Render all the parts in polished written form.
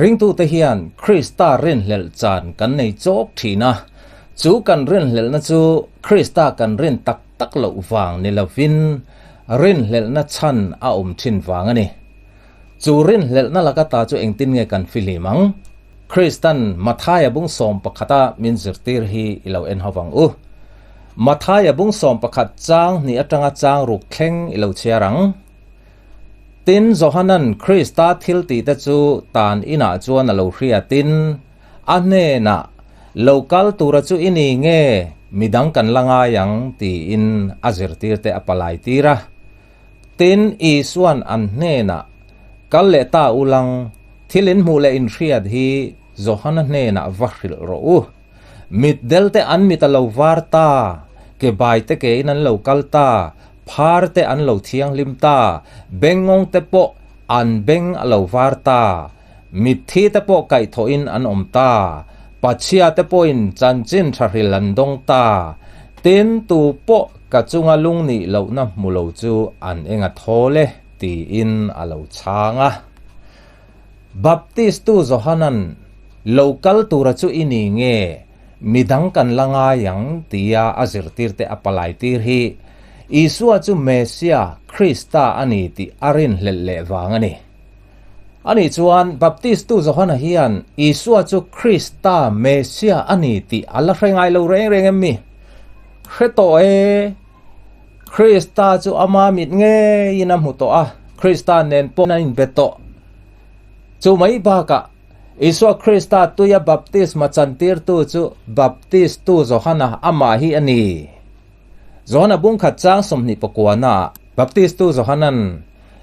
Ringtute hian Krista rinhlelh chan kan nei chawk thin a, chu kan rinhlelhna chu Krista kan rin tak tak loh vang ni lovin rinhlelhna chhan a awm thin vang a ni. Chu rinhlelhna laka ta chu engtin nge kan fihlim ang? Kristan Mathaia bung 11a min zirtir hi i lo en ho vang u. Mathaia bung 11 chang hnih atanga chang ruk thleng i lo chhiar ang. Tin, Johanan Krista thiltihte chu tan inah chuan a lo hriatin, a hnenah, Lo kal tura chu i ni nge, midang kan la ngai ang, tiin a zirtirte a palai tir a. Tin, Isuan an hnenah, Kal leh ta ulang, thil in hmuh leh in hriat hi Johana hnenah va hrilh rawh u. Mitdelte an mit a lo var ta, ke baite kein an lo kal ta, pharte an lo thianghlim ta, bengngawngte pawh an beng a lo var ta, mitthite pawh kaihthawhin an awm ta, pachhiate pawhin chanchin tha hril an dawng ta, tin tu pawh ka chunga lungnih lohna hmu lo chu an eng a thawl e, tiin a lo chhang a. Baptistu Johanan, Lo kal tura chu i ni nge, midang kan la ngai ang, tia a zirtirte a palai tir hi Isua chu Messia, Krista a ni tih a rinhlelh leh vang a ni. Ani chuan Baptistu Johana hian Isua chu Krista, Messia a ni tih a la hre ngai lo reng reng em mi? Hre tawh e! Krista chu ama mit ngeiin a hmu tawh a, Krista nen pawh a inbe tawh. Chu mai bakah, Isua Krista tuia baptisma chantirtu chu Baptistu Johana amah hi a ni. Johana bungkhat chang 29 ah Baptistu Johanan,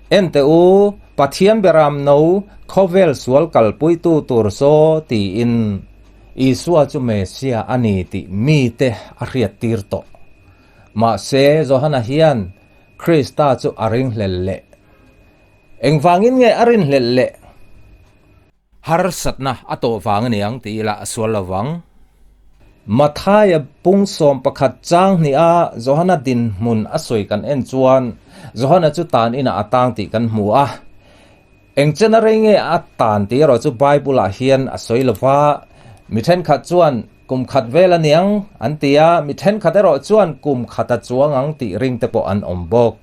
En teh u, Pathian beram no khawvel sual kalpuitu tur saw tiin Isua chu Messia a ni tih mite a hriattir tawh. Mahse, Johana hian Krista chu a ringhlel leh. Engvangin nge a rinhlelh leh? Harsatna a tawh vang a niang ti ila a sual lo vang. Mathaia pung 11 chang hniha Johana dinhmun a sawi kan en chuan Johana chu tan inah a tang tih kan hmu a. Eng chen a rei nge a tan tih erawh chu Bible-ah hian a sawi lo va, mi thenkhat chuan kum khat vel a niang an ti a, mi thenkhat erawh chuan kum khat a chuang ang tih ring te pawh an awm bawk.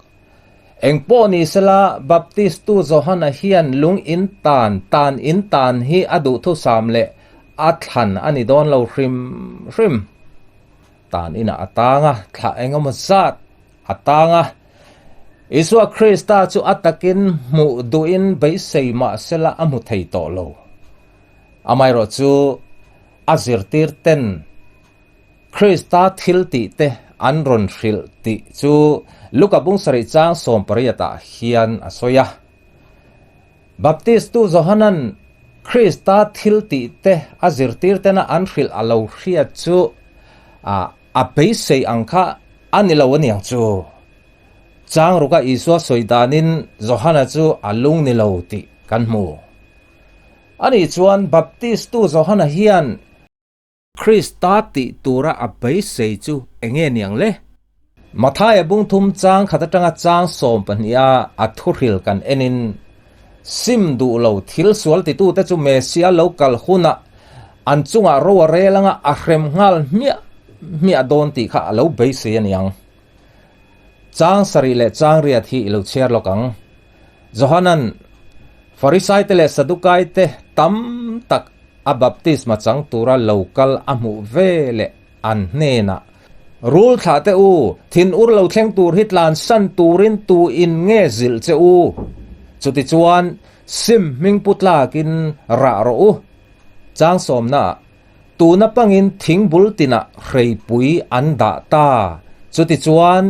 Engpawh ni sela, Baptistu Johana hian lung in tan, tan in tan hi a duhthusam leh a thlan a ni dawn lo hrim hrim. Tan inah a tang a, thlah engemaw zat a tang a. Isua Krista chu a takin hmuh duhin beisei mah sela a hmu thei tawh lo. Amaherawhchu, a zirtir ten Krista thil tih te an rawn hrilh tih chu Luka bung sarih chang 18 ah hian a sawi a. Baptistu Johanan Krista thil tih te a zirtir tena an hrilh a lo hriat chu a beisei ang kha a ni lo aniang chu. Chang ruka Isua sawi danin Johana chu a lung ni lo tih kan hmu. Ani chuan Baptistu Johana hian Krista tih tura a beisei chu enge niang le? Mathaia bung thum chang khat atanga chang 12 a a thuhril kan enin, Sim duh lo thil sual titute chu Messia lo kal hunah an chungah ro a rel anga a hrem nghal hmiah hmiah dawn tih kha a lo beisei a niang. Chang 7 leh chang 8 hi i lo chhiar lawk ang. Johanan, Farisaite leh Sadukaite tam tak a baptisma chang tura lo kal a hmuh ve leh an hnenah, Rul thlah teh u, thin ur lo thleng tur hi tlansan turin tu in nge zilh che u? Chutichuan, sim hming pu tlakin rah rawh u. Chang 10 ah, Tuna pangin thing bul tinah hreipui an dah ta. Chutichuan,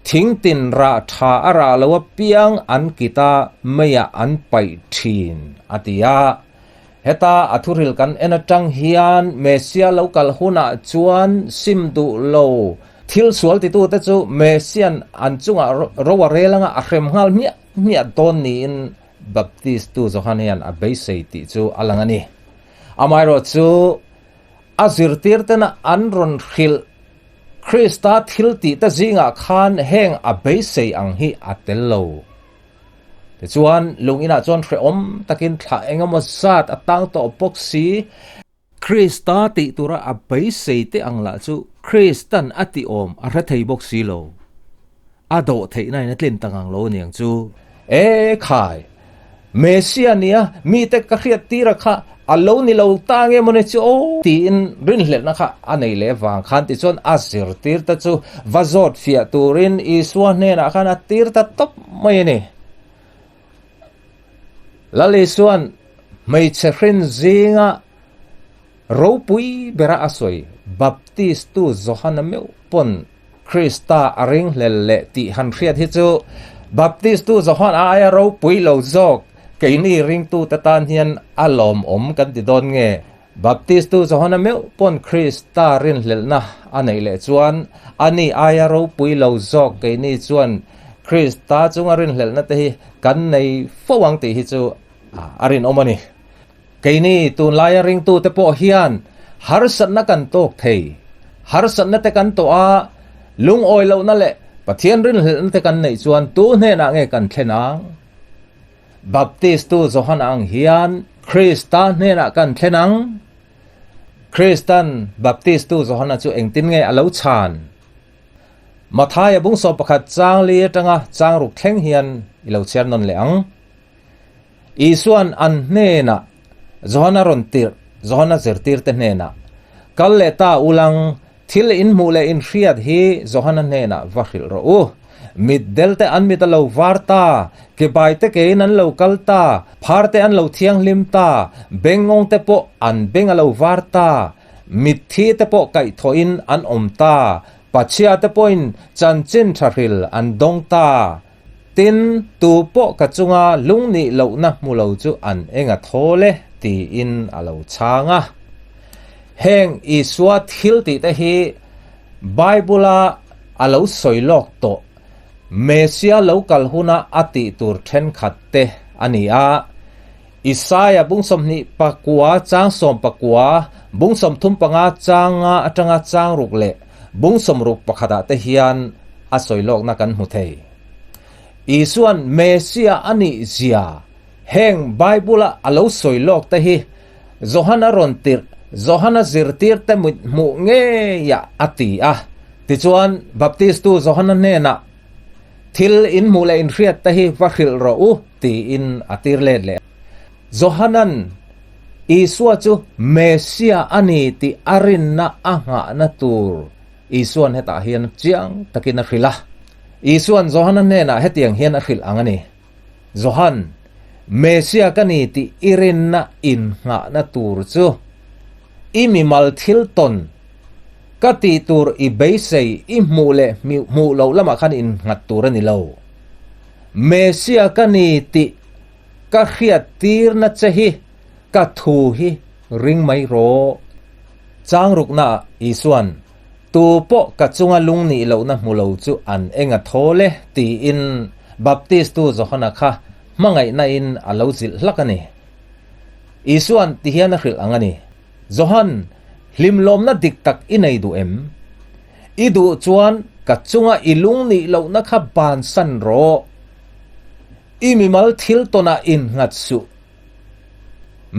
thing tin rah tha a rah lo apiang an kit a, meiah an paih thin, a ti a. Heta a thuril kan en atang hian Messia lo kal hunah chuan sim duh lo thil sual titute chu Messian an chungah ro a rel anga a hrem nghal hmiah hmiah dawn niin Baptistu Johan hian a beisei tih chu a lang a ni. Amaherawh chu a zirtir tena an rawn hrilh Krista thil tih te zingah khan heng a beisei ang hi a tel lo. Tichuan, lung inah chuan hrehawm takin thla engemaw zat a tang tawh bawk si. Krista tih tura a beisei te ang lah chu Kristan a tih awm a hre thei bawk si lo. A dawh theihna in a tlin ta ngang lo aniang chu. E khai! Messia nia mite ka hriat tira kha a lo ni lo ta nge mawni chu aw tiin rinhlelhna kha a nei leh vang khan tichuan a zirtir te chu va zawt fiah turin Isua hnenah khan a tir ta tawp mai a ni. Lal Isua'n hmeichhe hrin zinga ropui bera a sawi Baptistu Johana meuh pawn Krista a ringhlel leh tih han hriat hi chu Baptistu Johana aia ropui lo zawk keini ringtute tan hian a lawmawm kan ti dawn nge? Baptistu Johana meuh pawn Krista rinhlelhna a neih leh chuan ani aia ropui lo zawk keini chuan Krista chunga rinhlelhna te hi kan nei fo ang tih hi chu a rinawm a ni. Keini tunlaia ringtute pawh hian harsatna kan tawk thei. Harsatna te kan tawh a, lungawi lohna leh Pathian rinhlelhna te kan neih chuan tu hnenah nge kan thlen ang? Baptistu Johan ang hian Krista hnenah kan thlen ang? Kristan Baptistu Johana chu engtin nge a lo chhan? Mathaia bung 11 chang li atanga chang ruk thleng hian i lo chhiar nawn leh ang. Isua'n an hnenah, Johana rawn tirh, Johana zirtirte hnenah, Kal leh ta ulang, thil in hmuh leh in hriat hi Johana hnenah va hrilh rawh u. Mitdelte an mit a lo var ta, kebaite kein an lo kal ta, pharte an lo thianghlim ta, bengngawngte pawh an beng a lo var ta, mitthite pawh kaihthawhin an awm ta, pachhiate pawhin chanchin tha hril an dawng ta. Tin, tu pawh ka chunga lungnih lohna hmu lo chu an eng a thawl e, tiin a lo chhang a. Heng Isua thil tihte hi Bible-a a lo sawi lawk tawh, Messia lo kal huna a tih tur thenkhat te a ni a. Isaia bung 29 chang 19, bung 35 chang nga atanga chang ruk leh bung 61 ah te hian a sawi lawkna kan hmu thei. Isua'n Messia a nih zia heng Bible-a a lo sawi lawk te hi Johana rawn tirh, Johana zirtirte mit hmuh ngeiah a ti a. Tichuan, Baptistu Johana hnenah, Thil in hmuh leh in hriat te hi va hrilh rawh u, tiin a tir let leh. Johanan Isua chu Messia a ni tih a rinna a nghahna tur Isua'n hetah hian chiang takin a hrilh a. Isua'n Johana hnenah hetiang hian a hrilh ang a ni, Johan, Messia ka ni tih i rinna innghahna tur chu i mimal thil tawn Ka tih tur i beisei i hmuh leh hmuh loh lamah khan innghat tur a ni lo. Messia ka ni tih ka hriat tirna che hi ka thu hi ring mai rawh. Chang ruknaah Isua'n, Tu pawh ka chunga lung nih lohna hmu lo chu an eng a thawl e, tiin Baptistu Johana kha hmangaihnain a lo zilh hlak a ni. Isua'n tihian a hrilh ang a ni. Johan, hlimlawmna dik tak i nei duh em? I duh chuan ka chunga i lung nih lohna kha bansan rawh. I mimal thil tawnah innghat suh.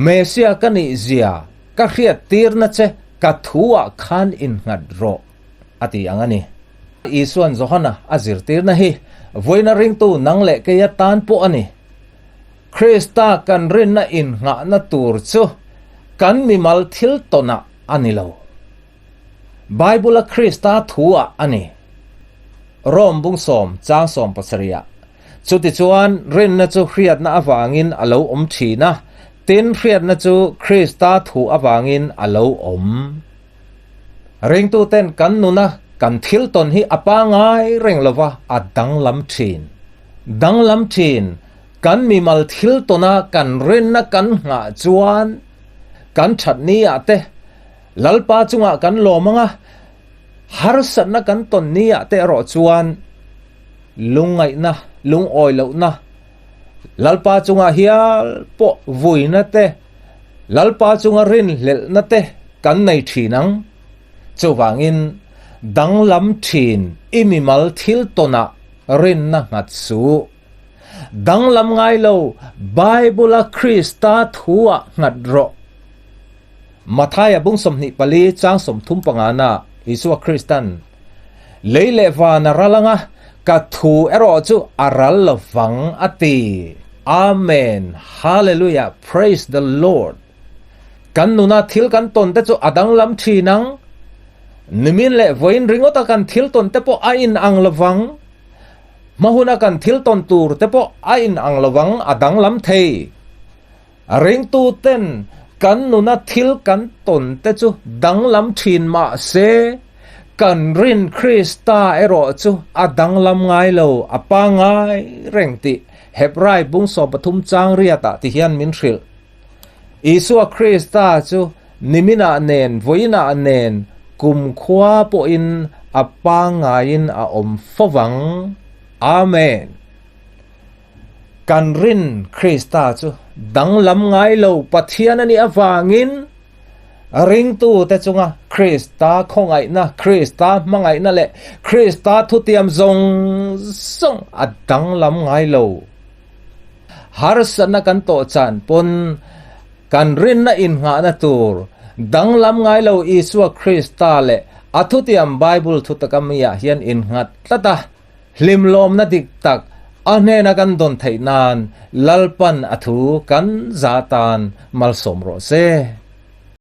Messia ka nih zia ka hriat tirna che ka thu-ah khan innghat rawh, a ti ang a ni. Isua'n Johana a zirtirna hi vawiina ringtu nang leh keia tan pawh a ni. Krista kan rinna innghahna tur chu kan mimal thil tawnah a ni lo. Bible-a Krista thu-ah a ni. Rom bung sawm chang sawm pasarihah, Chutichuan rinna chu hriatna avangin a lo awm thin a, tin hriatna chu Krista thu avangin a lo awm. Ringtuten kan nuna kan thil tawn hi a pangai reng lova a danglam thin. Danglam thin Kan mimal thil tawna kan rinna kan nghah chuan kan that ni ah te Lalpa chungah kan lawm ang a, harsatna kan tawn ni ah te erawh chuan lungngaihna, lungawi lohna, Lalpa chungah hial pawh vuina te, Lalpa chunga rinhlelhna te kan nei thin ang. Chuvangin danglam thin i mimal thil tawnah rinna nghat suh. Danglam ngai lo Bible-a Krista thu-ah nghat rawh. Mathaia bung 24 chang 35 na Isua Kristan, Lei leh van a ral anga, ka thu erawh chu a ral lo vang a ti. Amen Hallelujah Praise the Lord Kan nuna thil kan tawn te chu a danglam thin ang. Nimin leh vawiin ringawta kan thil tawn te pawh a in ang lo vang. Hma huna kan thil tawn tur te pawh a in ang lo vang, a danglam thei. Ringtuten kan nuna thil kan tawn te chu danglam thin mah se, kan rin Krista erawh chu a danglam ngai lo, a pangai reng tih Hebrai bung 13 chang riatah ti hian min hrilh. Isua Krista chu niminah nen vawiinah nen kumkhua pawhin a pangaiin a awm fo vang. Amen. Kan rin Krista chu danglam ngai lo Pathian a nih avangin ringtute chunga Krista khawngaihna, Krista hmangaihna leh Krista thutiam zawng zawng a danglam ngai lo. Harsatna kan tawh chan pawn kan rinna innghahna tur danglam ngai lo Isua Krista leh a thutiam Bible thutaka miah hian innghat tlat a. Hlimlawmna dik tak a hnena kan dawn theih nan Lalpan a thu kan za tan malsawm rawh se.